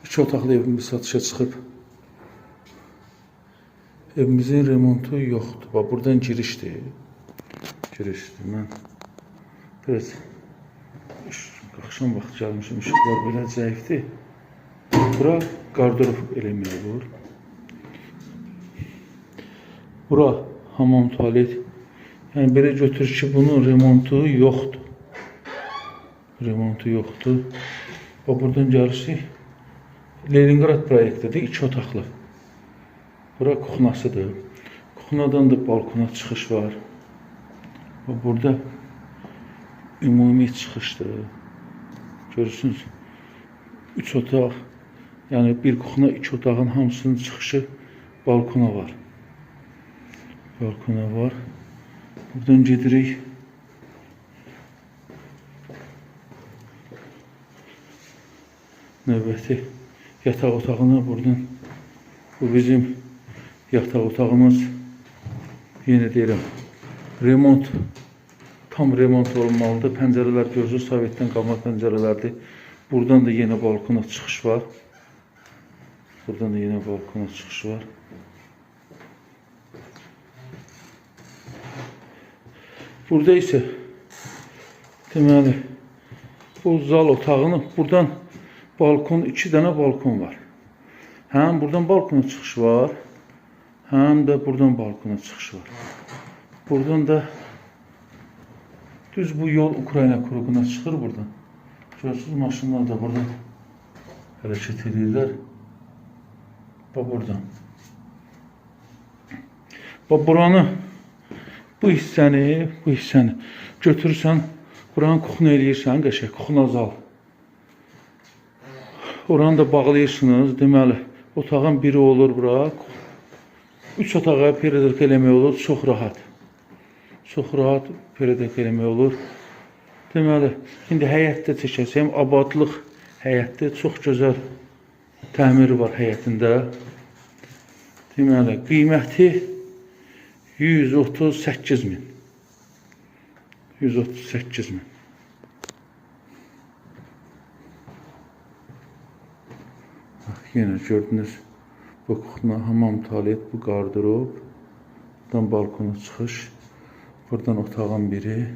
İki otaqlı evimiz satışa çıxıb. Evimizin remontu yoxdur. Bax, buradan girişdir. Girişdir. Mən biraz axşam vaxtı gəlmişim, işıqlar belə zəifdir. Bura qardırop eləmək olur. Bura hamam, tualet. Yəni belə götür ki, bunun remontu yoxdur. Remontu yoxdur. Bax, buradan gəlirsik. Leningrad proyektidir, iki otaqlı. Bura kuxnasıdır. Kuxnadan da balkona çıxış var. Bax, burada ümumi çıxışdır. Görürsünüz, 3 otaq, yəni bir kuxna, iki otağın hamısının çıxışı balkona var. Balkona var. Buradan gedirik. Növbəti yataq otağına buradan. Bu bizim yataq otağımız. Yenə deyirəm, remont, tam remont olmalıdır. Pəncərələr görürsünüz, Sovetdən qalma pəncərələrdir. Buradan da yenə balkona çıxış var. Buradan da yenə balkona çıxış var. Burada isə deməli bu zal otağını, buradan balkon, iki dənə balkon var. Həm buradan balkona çıxış var, həm də buradan balkona çıxış var. Buradan da düz bu yol Ukrayna kruquna çıxır buradan. Görürsünüz, maşınlar da buradan hərəkət edirlər. Bax buradan. Bax buranı, bu hissəni götürürsən, buranı kuxna eləyirsən, qəşəng, kuxna zal. Oranı da bağlayırsınız, deməli, otağın biri olur bura. 3 otağa peredok eləmək olur, çox rahat. Çox rahat peredok eləmək olur. Deməli, indi həyətdə çəkəcəyim, abadlıq həyətdə çox gözəl təmiri var həyətində. Deməli, qiyməti 138 min. 138 min. Bax, yenə gördünüz, bu kuxna, hamam, tualet, bu qardırop. Buradan balkona çıxış. Buradan otağın biri.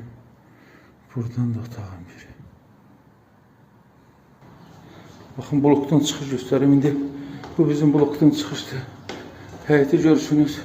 Buradan da otağın biri. Baxın, blokdan çıxış göstərim indi. Bu bizim blokdan çıxışdır. Həyəti görürsünüz.